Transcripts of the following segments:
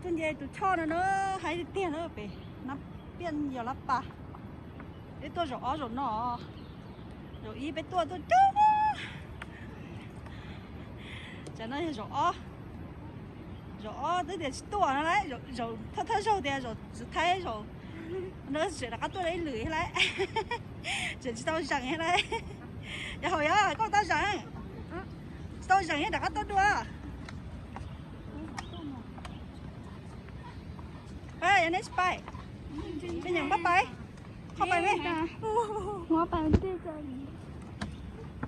Tuaj nce tus choj no na, haib tiag tiag na pem Nab Piaj Yos Lab Pas. Peb tuaj zaum ob zaum no, zaum ib peb tuaj tuaj coob. Tsam no yog zaum ob, zaum ob twb tias tsis tuaj no lauj, zaum thawj thawj zaug tias zaum thaib zaum no tseem rov qab tuaj ib lwm thiab lauj. Tseem tsis tau zeem thiab lauj. Yog haum yog koj tau zeem, tsis tau zeem rov qab tuaj dua. Pab, yog neb tsis pab, peb nyeem pab pais, qhov pais me,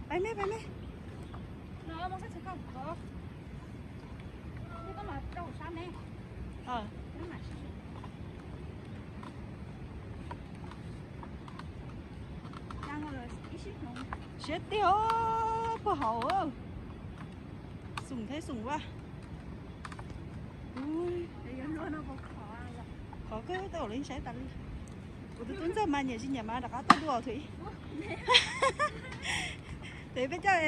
pais me, pais me. Siab tiag, puag hauv, xoom thiab xoom vaj. Qhov kawg tau li saib tas li. Kuv tus tub ntxawg mas nyiam tsis nyiam mas rov qab tuaj dua thuam. Tes peb coj,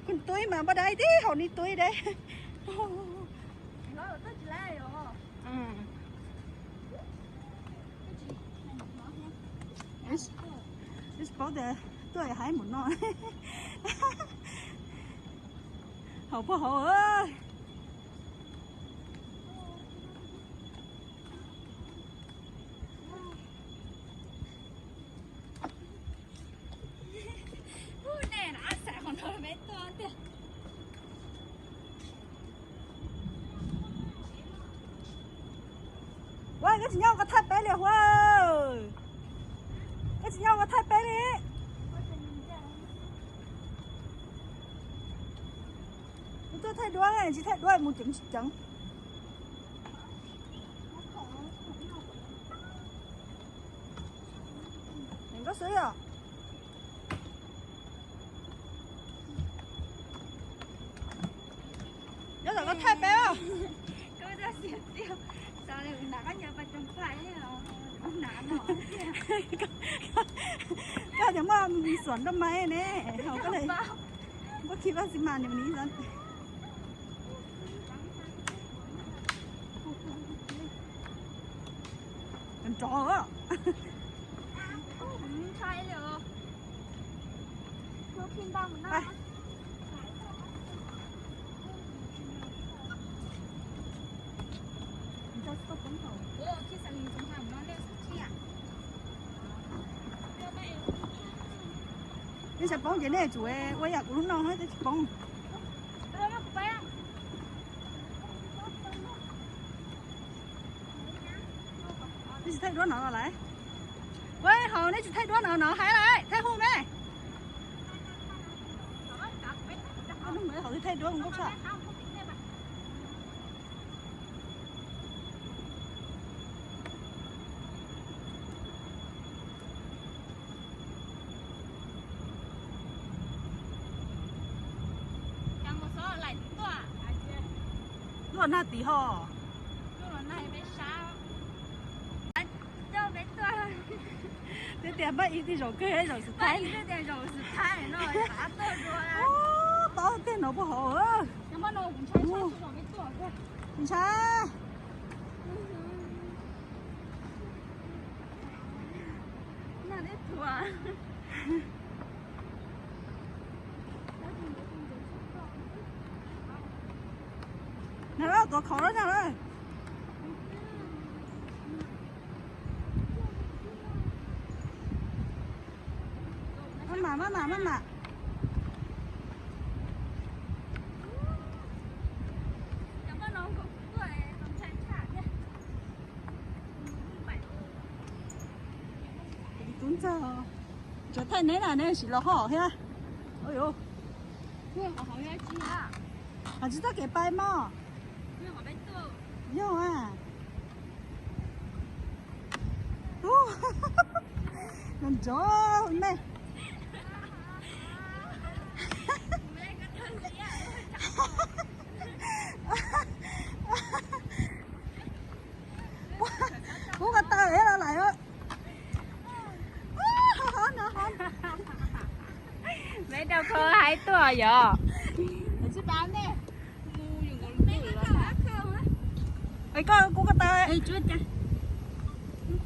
kuv tub mas npaj dab tib haum ni tub de. Tsis paub tias tuaj haib mus no. Haum puag hauv. Ua, koj tsis nyob ua thaij peb li Huab. Koj tsis nyob ua thaij peb li. Kuv tuaj thaij duab, tsis thaij duab mus ceev tsis ceev. Koj xwb yom. Nyob tom koj thaij peb. Koj tias muaj xuam rau mas ne, hauv koj le, koj khi vaj xi mas niam ni xav. Nrov. Nej tsis poob ces nej tsum ua yam kuv lub no, nej tsis poob. Nej tsis thaij duab no los lawm. Ua hauv nej tsis thaij duab no no hais lawm, thaij hu me. Hauv thaij duab nkauj tshaj. Luaj nag tim ho. Twb tias npaj ib tij zaum kawg zaum xus thaib. Tob tiag no puag hauv. Ntshai. Nag lawm, tuav khauv lawm, nag lawm. Maj mam, maj mam, maj mam. Tub ntxawg, tseem thaij neb na, neb sim los hom thiab. Hos tsis txoj kev pais mog. Yog a. Nrov me. Kuv ko taw es los lawm. Me rau kho haib tuaj yom. Tsis pab ne. Koj kuv ko taw.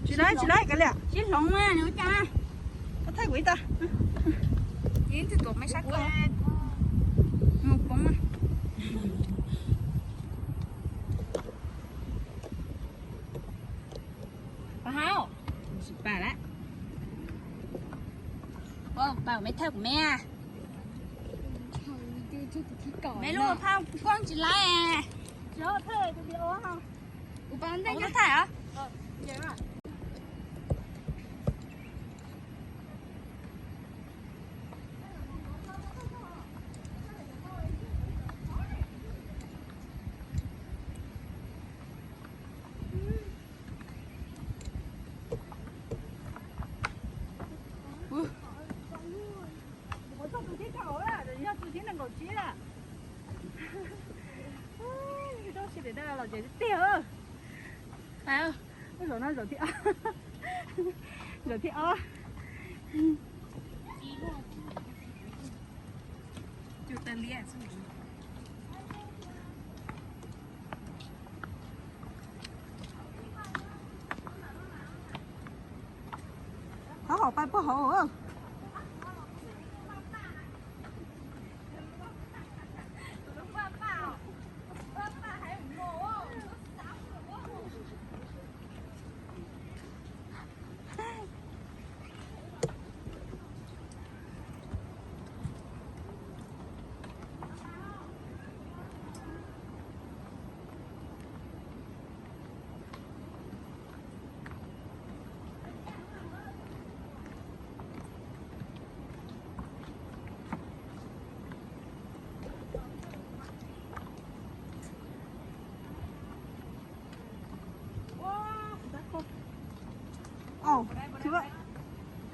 Tsis laib, tsis laib kav liam. Sib hloov mas ua cas. Koj thaij kuv ib tag. Ib tug tuam me sab ko. Mus poob. Pab hauv. Sim pam lawm. Pab me thaij kuv me. Me lub phaj kuaj tsis laib. Kuv pab ntej thaij heev. Tus thib kaum, yog tus thib nees nkaum tsib. Tab sis pem no los ces tiag. Zaum no zaum thib ob. Zaum thib ob. Thov hom pais puag hauv.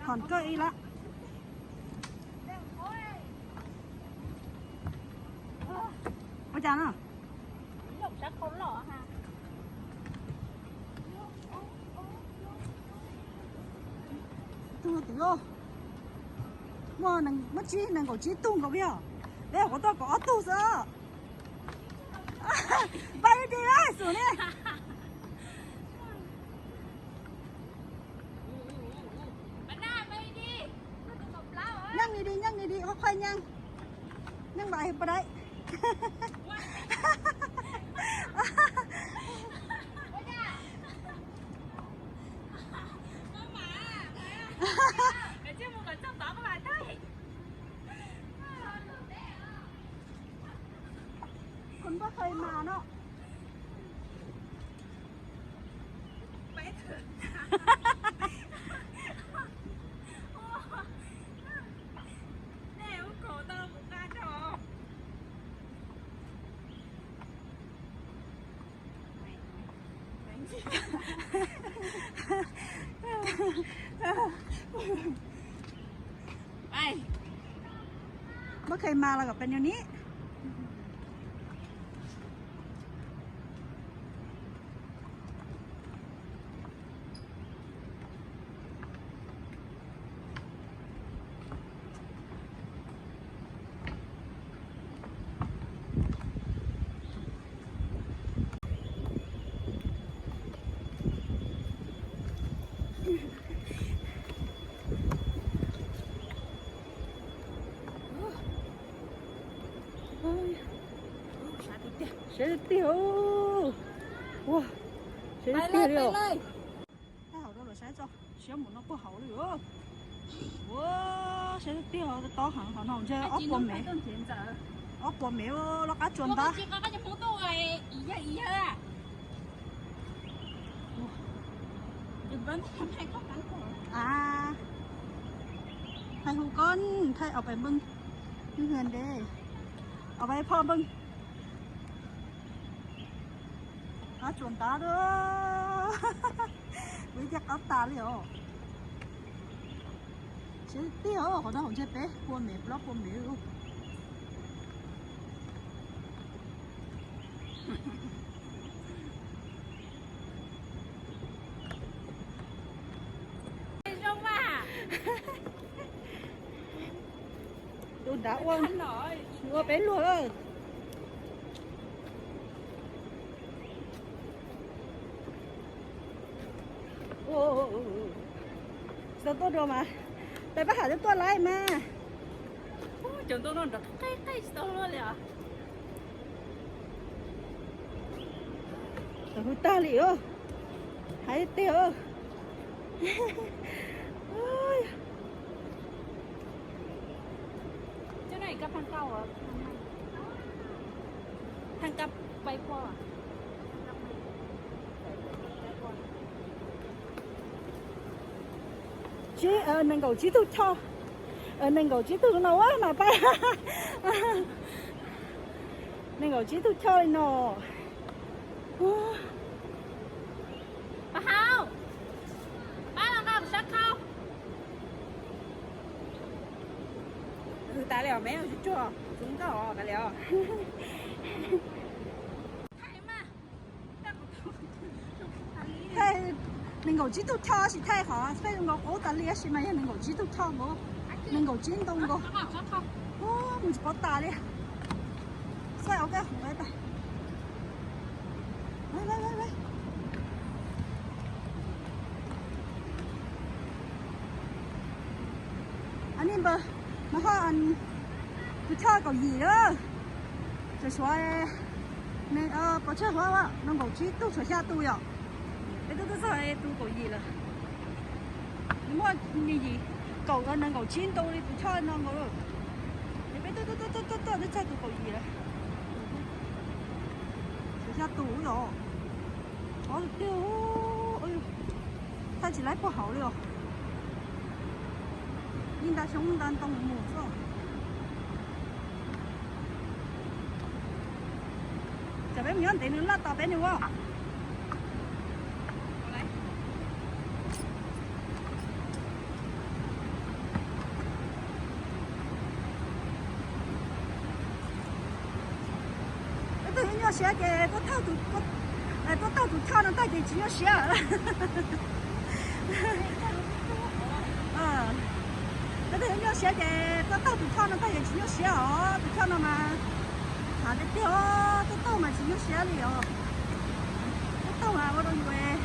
Thom koj ib lawm. Ua cas no? Tug tim muaj, muaj tsib, nees nkaum tsib tug nkaus li os. Peb hauv qhov tuaj kaum ob tug xwb. Pab ib dim xum ne. Nyeej li di, nyeej li di, qhov qhov nyeej. Nyeej npaim pab dai. Kon npaj qhais mas no. Npaj qhais mas los kom peb nyob ni. Siab tiag tiag. Ua, siab tiag li os. Tab hauv rau lawv saib tso, siab mus no puag hauv li. Ua, siab tiag, tob heev, qhov no ntshe ob puas mev. Ob puas mev loj qab tsuas ntab. Hais hu koj thaij os pais npej, nws hwm ntev, os pais phoj npej. Qab tsuas ntab, kuv ib ce qab tas li os. Siab tiag, qhov no hauv ntshe peb puas mev, plaub puas mev. Tus nrad ua, ua peb luag lawm. Tsis tau tuaj dua mas, peb pab ham twb tuaj laij mas. Cov ntuj no nrov qeej qeej tsis tau luaj li os. Tau hwj tag li os. Hais tiag. Nees nkaum tsib tug choj, nees nkaum tsib tug no mas pab, nees nkaum tsib tug choj li no. Pab hauv, pab los nqa kuv sab khau. Hwj tas li os, me tsuag tsuag zoo nkauj tas li os. Thaij nees nkaum tsib tug choj sis thaij qhov pheej zoo nkaus qub tas li sis mas yog nees nkaum tsib tug choj nkaus, nees nkaum tsib ntoo nkaus. Mus tsis paub tas li. Saib ua koj hov tas. Anij npawg, mas ho tus choj kaum yim lawm. Tshuav, tshuav pov tseg hov nees nkaum tsib tug tshuav xya tus yom. Peb twb tuaj txog tus kaum yim lawm. Muaj me yim kaum nees nkaum tsib ntoo li tus choj no nkaus. Es peb tuaj tuaj tuaj tuaj tuaj twb txog tus kaum yim lawm. Tshuav xya tus yom. Qhov tiag, thaij tsis laib puag hauv li os. Yeej nta xyoob nta ntoo mus xwb. Tsam peb mus nyob ntev nws laj tos peb nws as. Peb twb nyuaj siab ces tuaj taug tus choj no tag ces tsis nyuaj siab. Peb twb nyuaj siab ces tuaj taug tus choj no tag ces tsis nyuaj siab os. Tus choj no mas hav tiag tiag, tuaj taug mas tsis nyuaj siab li os. Tuaj taug mas ua rau yus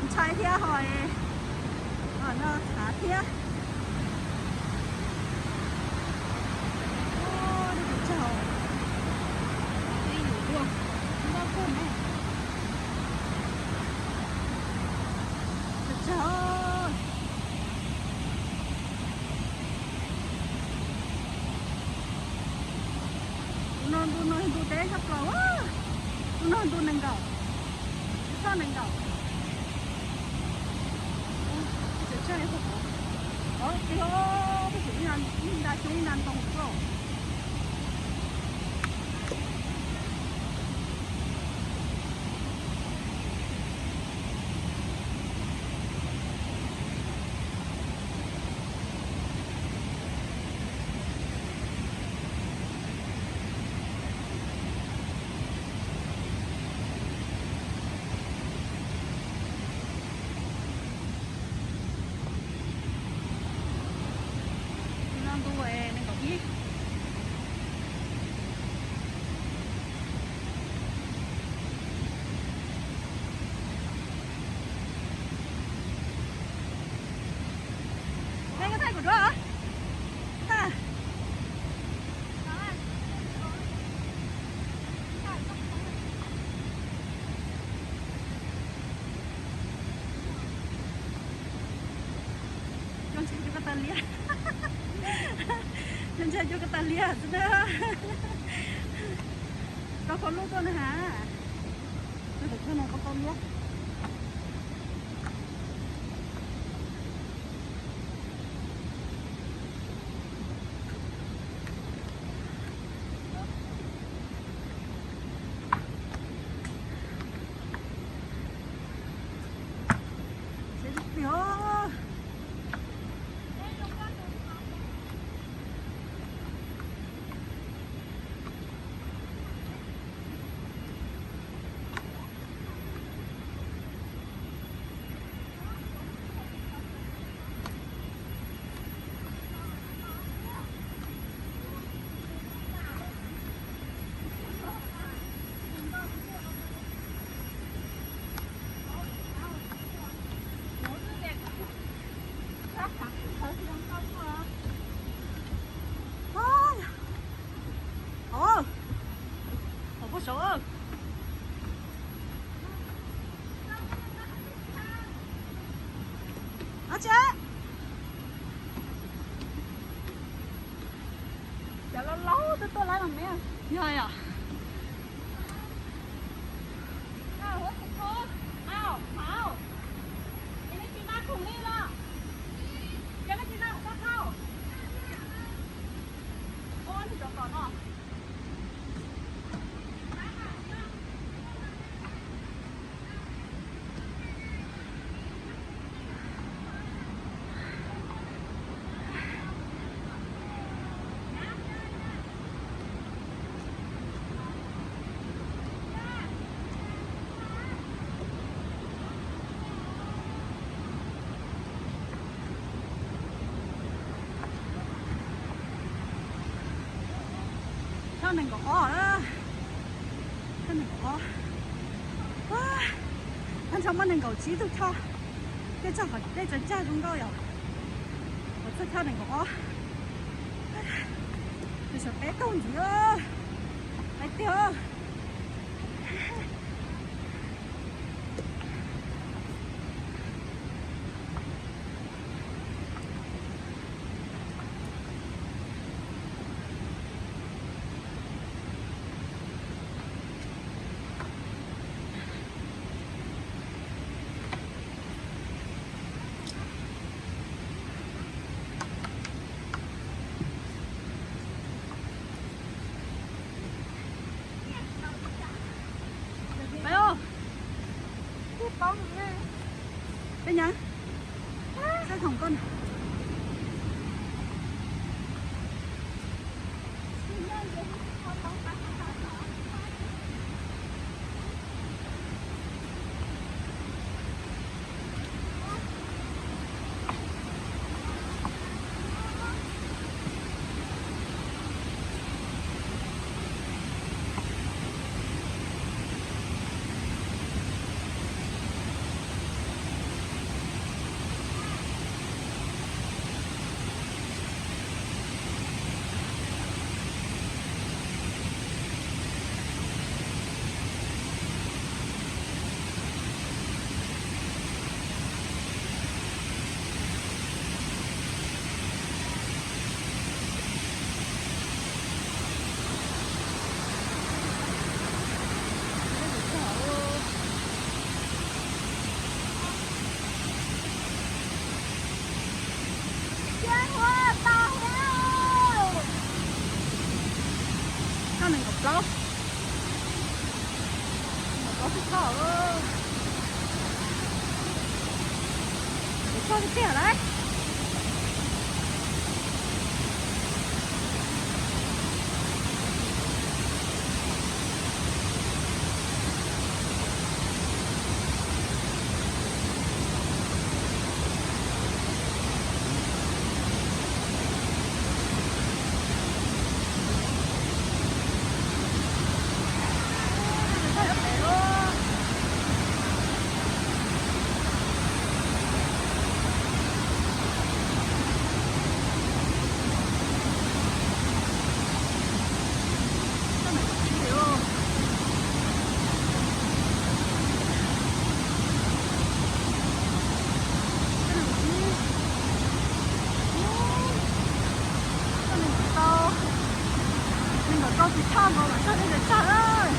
ntshai thiab ho no hav thiab. Tus no ntu no ntu teb tshaj plaws, tus no ntu nees nkaum, tshaj nees nkaum. Tseem tshuav, o, peb tseem nta xyoob nta ntoo xwb. Tus no ntu nees nkaum ib. Thaij kuv dua. Cov ntshai cov ko taw liab, cov ntshai cov ko taw liab xwb na. Rau qhov lub tuaj na has. Tus no ko taw liab. Saud. Ab tsi, cov laus laus tuaj tuaj lawm los me. Yog yom. Thaj nees nkaum ob, thaj nees nkaum ob, thaj ntsho muaj nees nkaum tsib tug thaj, tej txoj qhov dej tsaws ntsaj zoo nkauj yom. Qhov txoj thaj nees nkaum ob, tus xyov peb tug ntxiv, peb tiag. Peb nyav, saib thoom koj na. Thaj nees nkaum plaub, nees nkaum plaub tug thaj, tug thaj tiag tiag lawm. Nees nkaum rau tus thaj nkaus mas txog dej tsaws ntsaj lawm.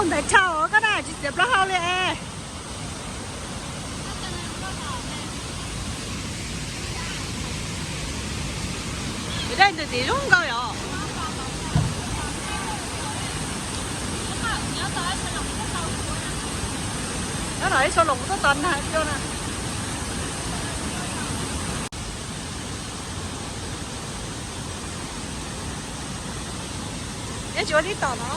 Ntawd tshau koj na, tsis txiav plaub hau li es. Dej ntws tim zoo nkauj yom. Nyob no ib sau los kuv tuaj tos nag ib pliag na. Nyob tsis ua tib tom no.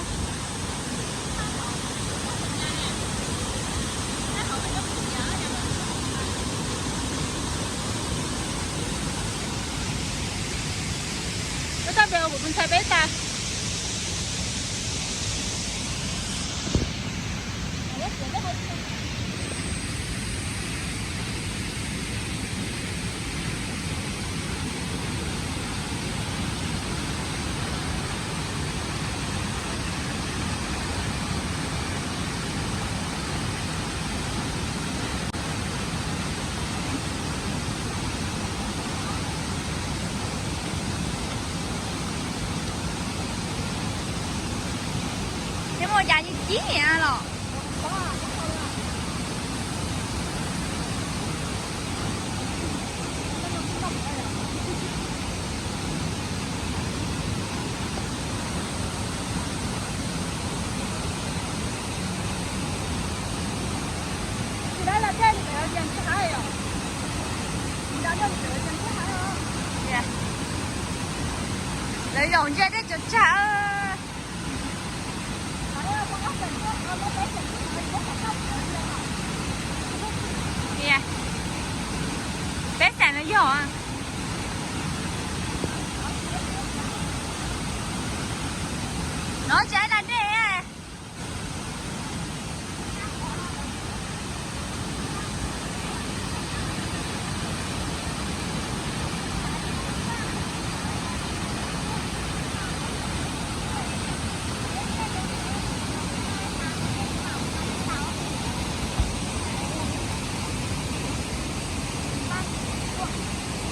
Koj tau pem kuv tus ntxhais peb tas. Ces mus cas yeej cib los. Lawv zaum ntsia dej cov tsag. Peb xeem no yog no tsis ib las dej.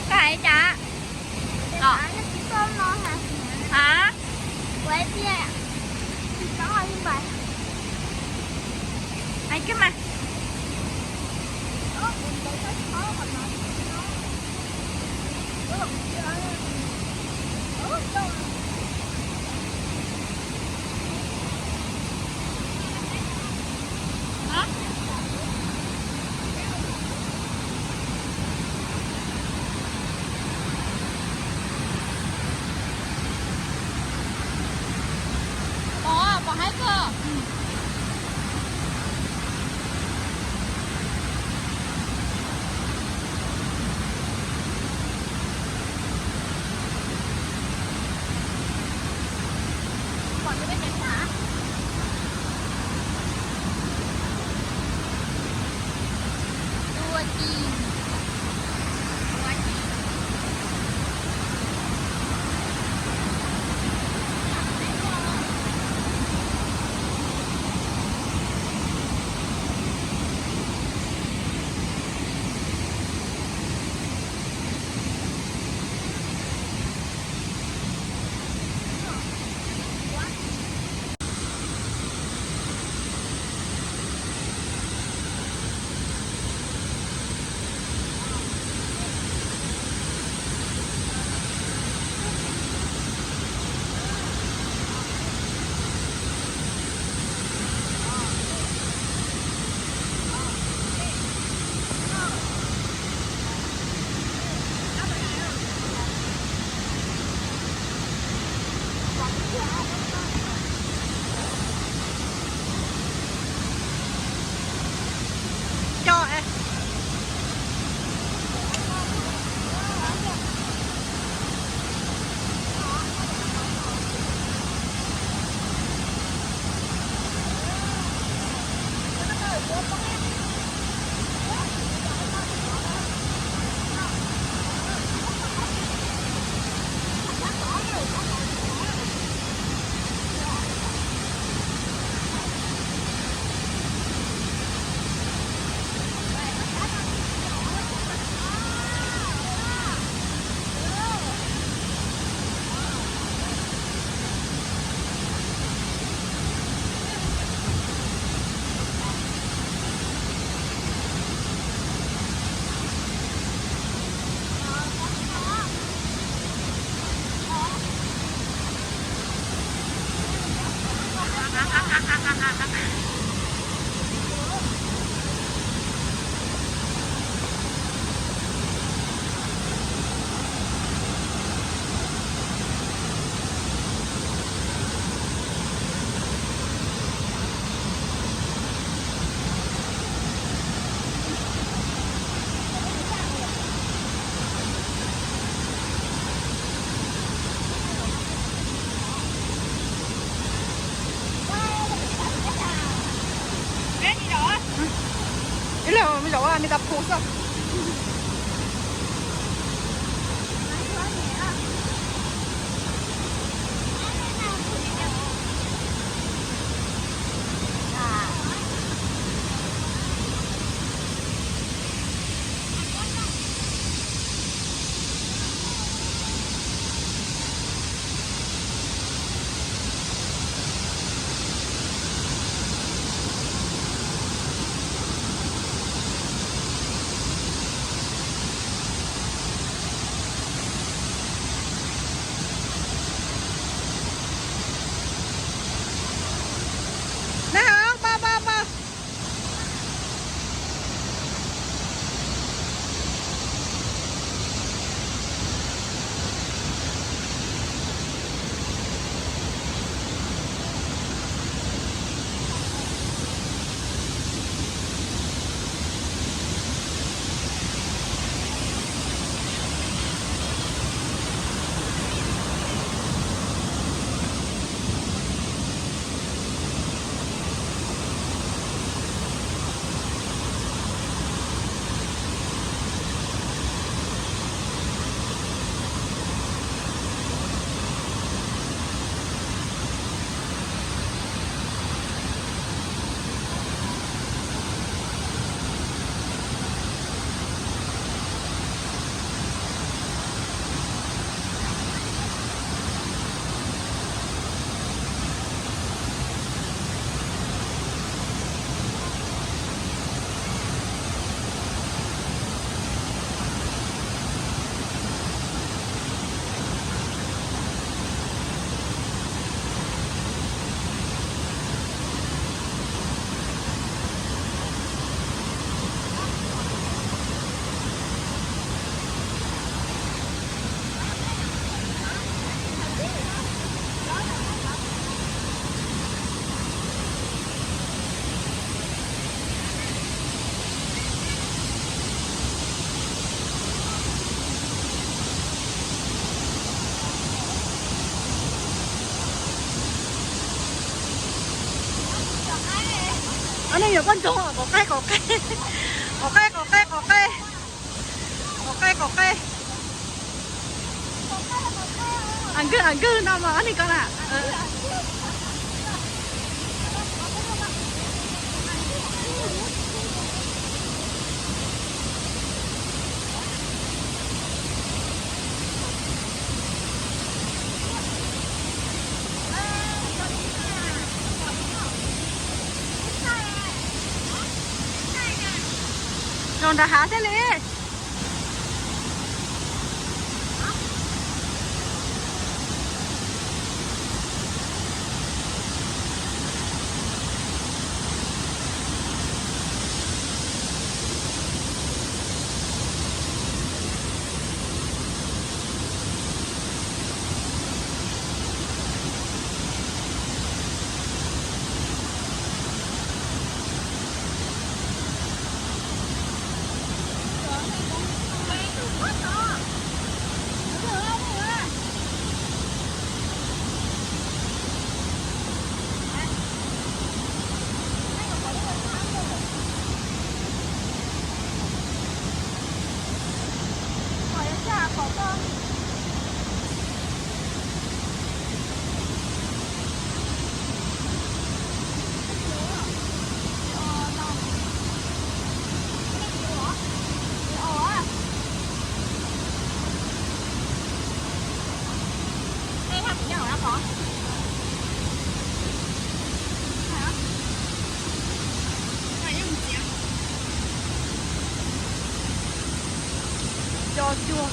Koj hais cas? Hả? Ua tiag. Hais kawg mas. Pom, pom haib kawg. Ib leeg me zaum ua me tas phu xwb. Ob neeg yuav poj ntxoog, kom qab kom qab, kom qab kom qab kom qab, kom qab kom qab. Hav nkawg hav nkawg no mas ob neeg ko na. Zaum nram hav thiaj li. Cov cuag.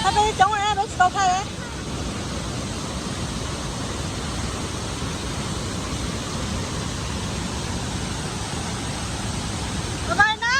Peb coob na, peb tsis tau thaij. Bye bye na.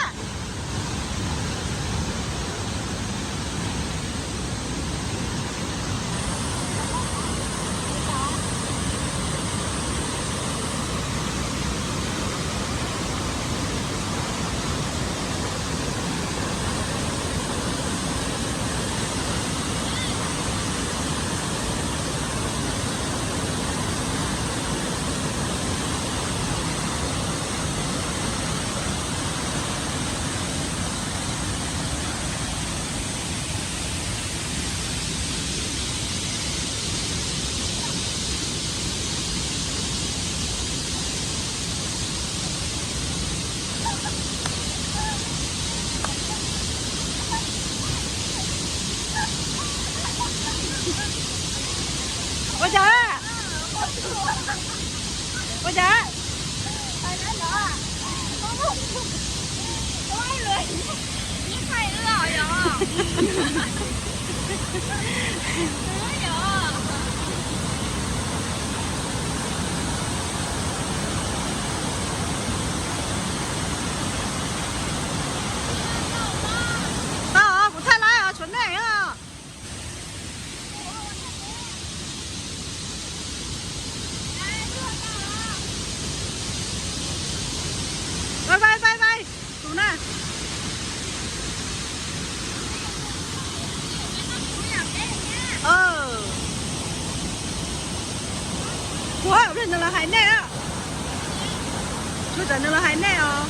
Tau, kuv thaij lawm, tshuav nej os. Vai, vai, vai, vai. Tus na. Kuv nws los hais nej, kuv nws los hais nej os.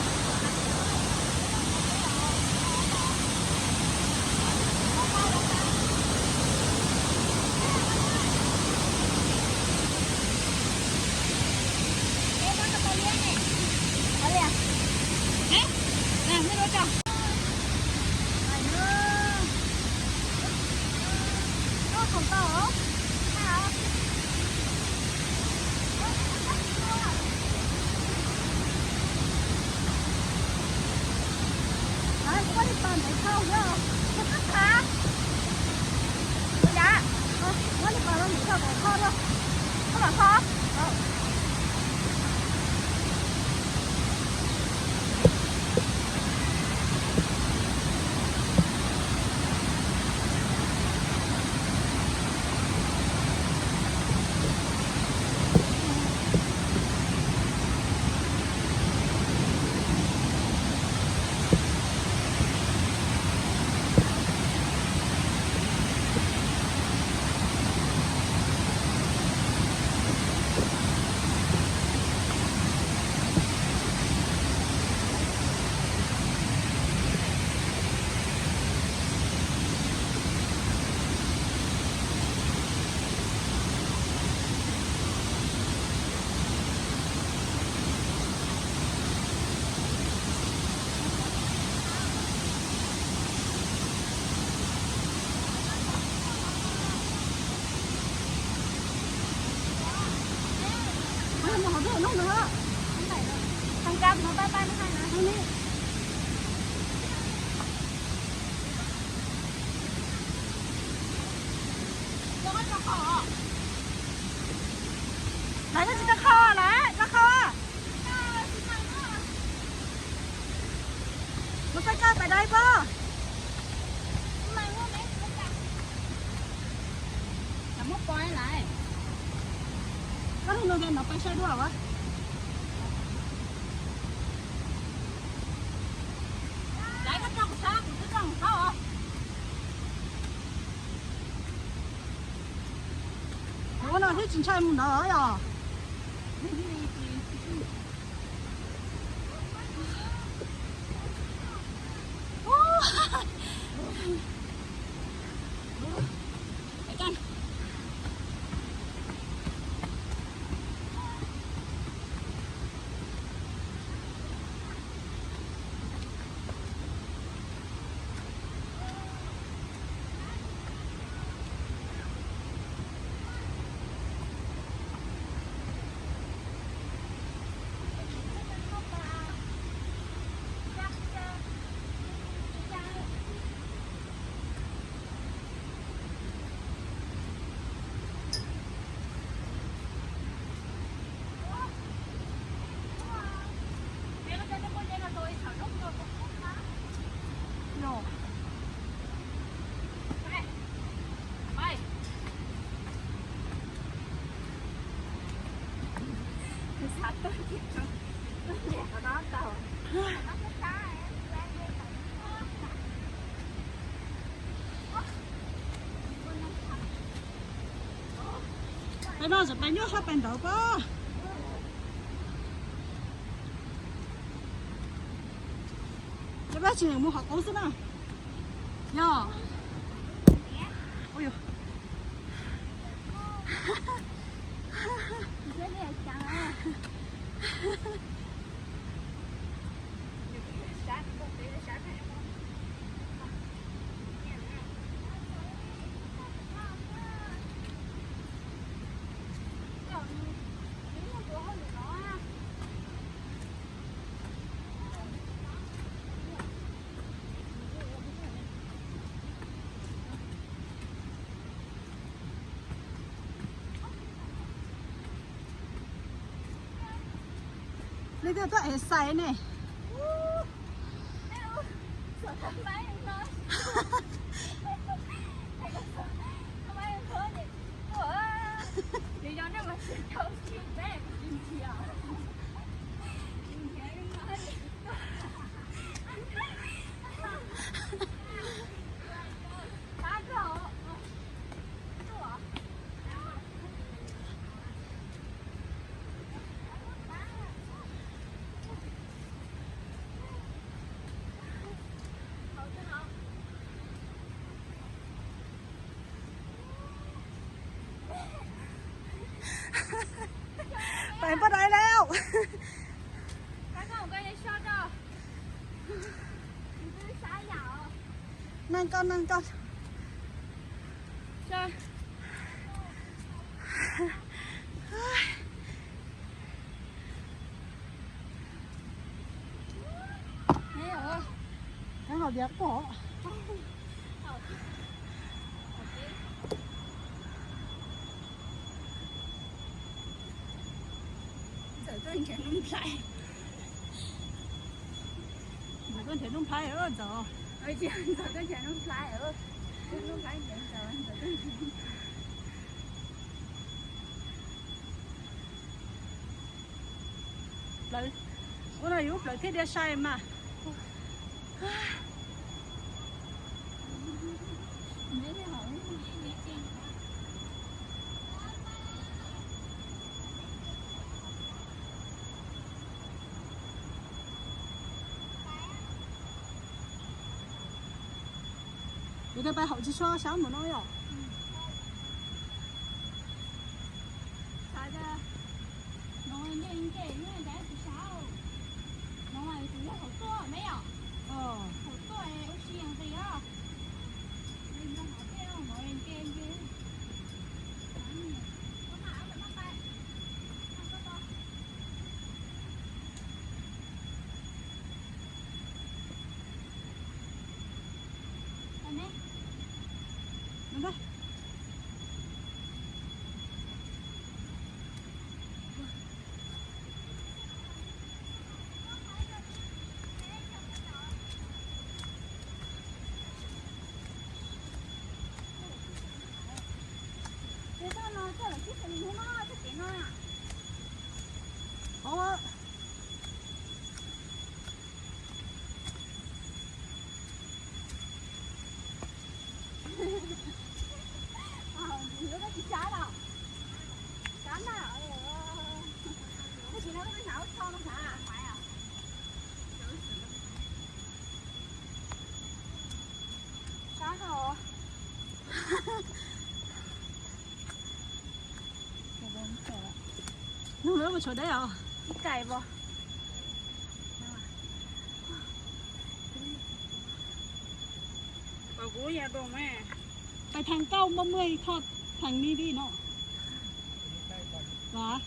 Lawv tsis tau kho, lawv tsis tau kho. Mus pais kaj pais dai pab. Koj hnub no no pais saib dua. Lawv koj tso kuv sab, kuv twb tso kuv sab os. Ua no thiaj tsis ntshai mus ntawd yom. Peb no tseem pais nyuaj sab pais ntawd pab. Peb tsis mus qhov qub xwb na. Yog. Twb tuaj ev xais ne. Peb npaj dais lawm. Neeg koj, neeg koj. Kab hauv diav quaj. Ntxawm tuaj nrhiav Nuj Nplhaib. Ntxawm tuaj nrhiav Nuj Nplhaib, Ntxawm. Ntxawm tuaj nrhiav Nuj Nplhaib, Nuj Nplhaib nrhiav Ntxawm, Ntxawm tuaj nrhiav Nuj Nplhaib. Plawv, ua no yus plawv thiaj li sai mas. Kuv twb pais hauv tsis tshua sab mus no yom. Xav tias no nce nce nyob nrad tsis sab. No mas kuv yog hauv tuaj me yom. Hauv tuaj ua si nqis os. Li no hauv tuaj no nce nce. Sab os. Nug lawv mus tshuav deb os. Ib kais os. Pais theem kauj muaj muaj ib qho theem ni li no. Vas.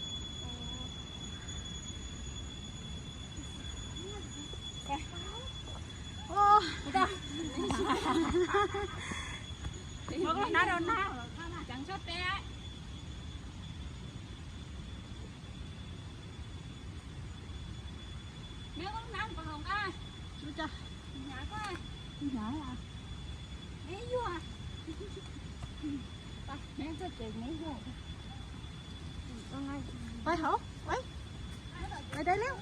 Pais hauv, pais, pais deb lawm.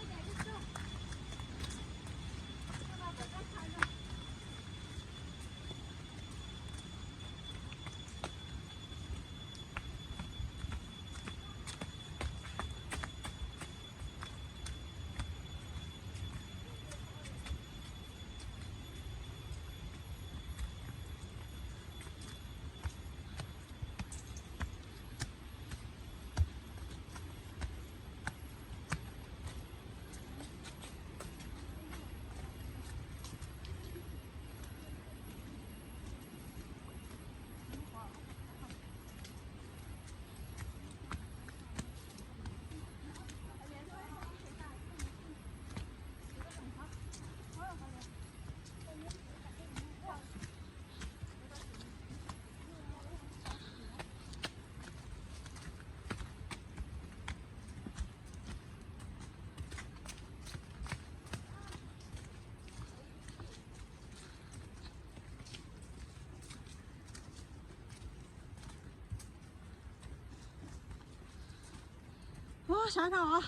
Sab no.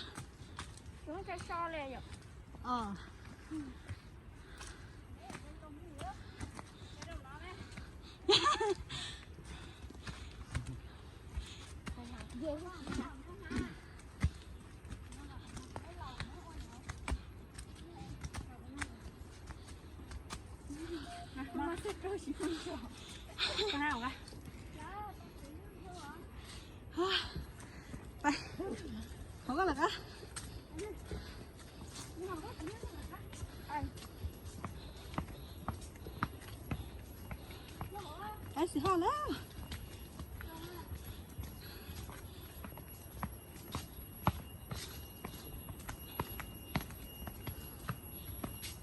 Hauv ko lawm kab. Qab xis hoj lawm.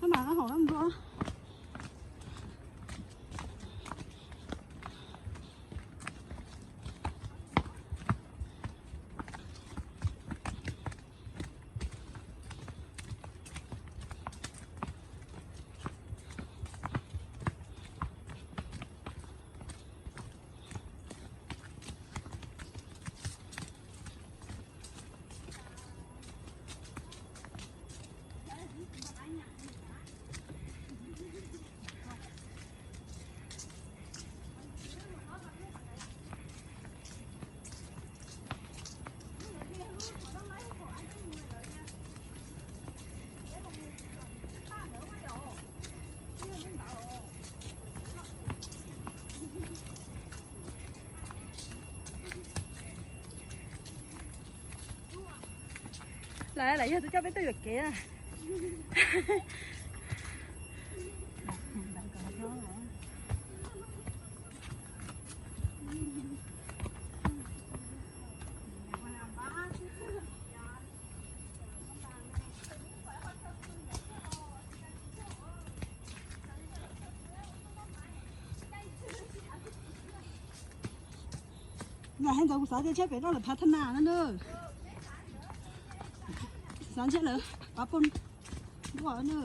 Maj mam haum na npua. Lawv, lawv yog tus coj peb tuaj yuam kev na. Yog hais ntawd kuv xav tias tshaib pem no lawv phav thab nas no na. Xav ntshe lawv phav poj ntuj na.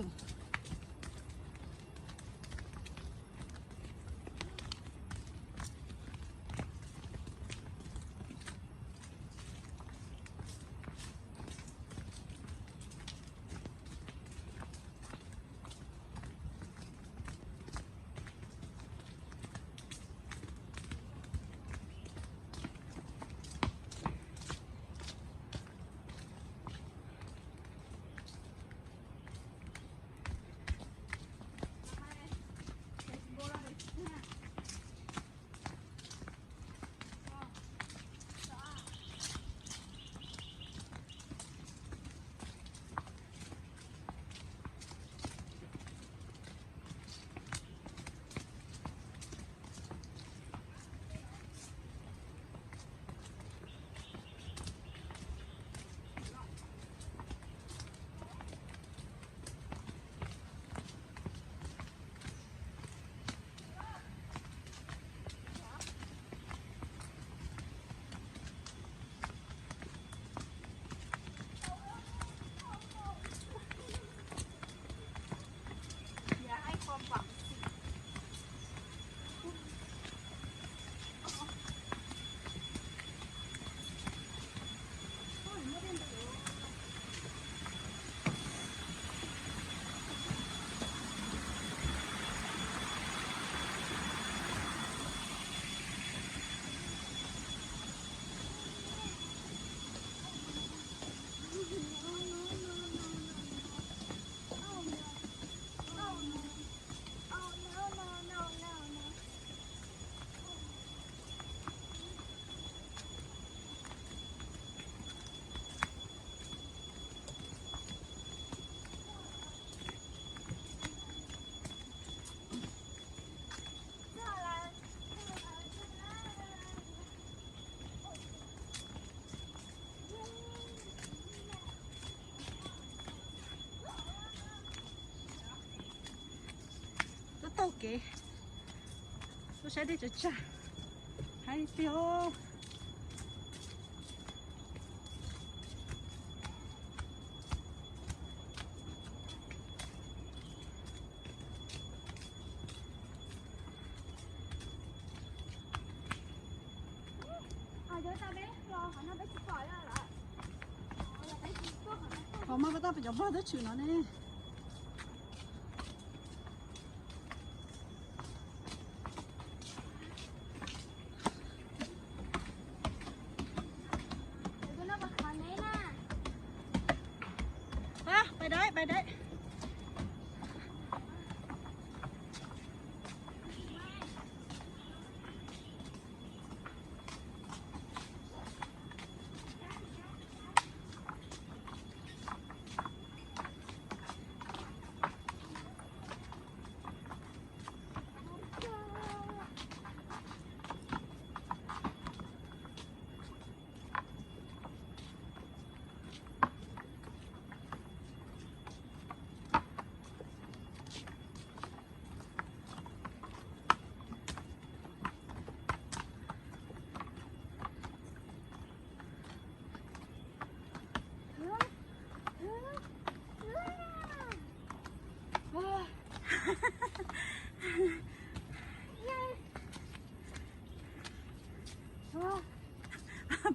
Tuaj taug kev tuaj saib dej tsaws tsag. Haib tiag. Ho mas pab tab peb cov nplog twb tshwm no ne. Pais dai, pais dai.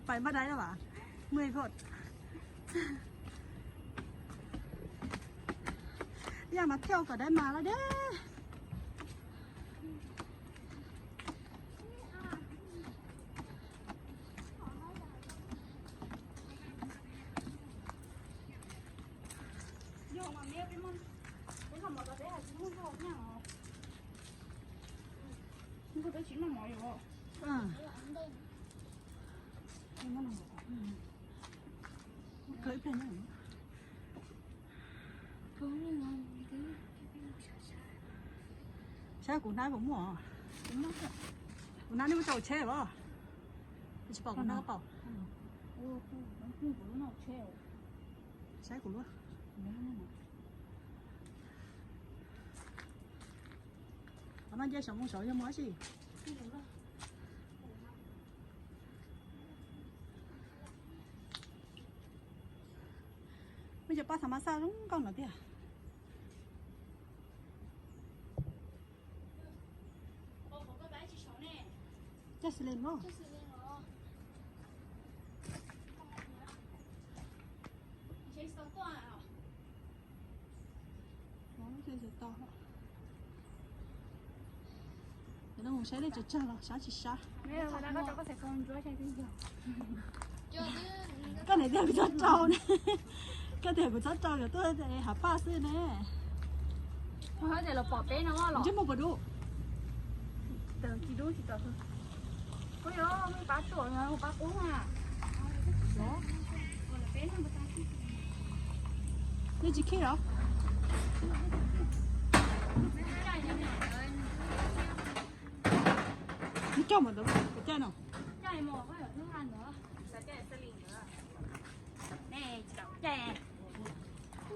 Pais npaj dai lawm as, mus ib phom. Yaj mas thiaj kom dai mas lawm deb. Yog mas me peb, peb noj mov tau peb hais tsis muaj zog nyaj os. Peb tsis noj mov yom. Saib kuv hnab puas muaj. Kuv hnab nej muab tso hauv tsheb los? Tsis pom kuv hnab pom. Saib kuv luaj. Qhov no nce saum moo saud yog mus dab tsi? Muaj cov paj xav mas xaj zoo nkauj no tiag. Coj xws li no. Saib nej tsis tsawg los sab tsis sab. Koj niam tias kuv txhob rau ne. Koj tias kuv txhob rau, yuav tuaj hav paj xwb ne. Los pom peb no los. Ntsej muag puas dub? Tsis dub tsis tau. Ua yog pab tuam pab qub na. Nej tsis khib los? Nws coj mus ntawd, caij no.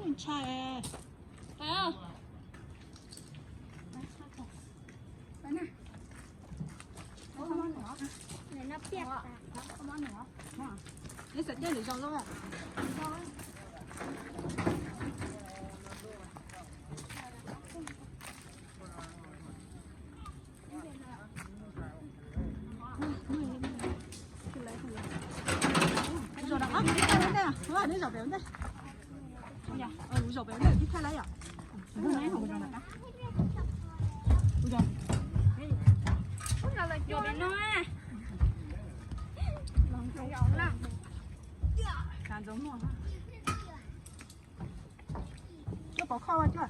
Ntshai. Neb xav caij lwm zaus los? Zaum rov qab kuv tib thaij lawm ntej, neb zaum pem ntej. Kuv zaum pem ntej kuv tib thaij lawm yom. Kuv zaum. Coj pov khoj ua coj.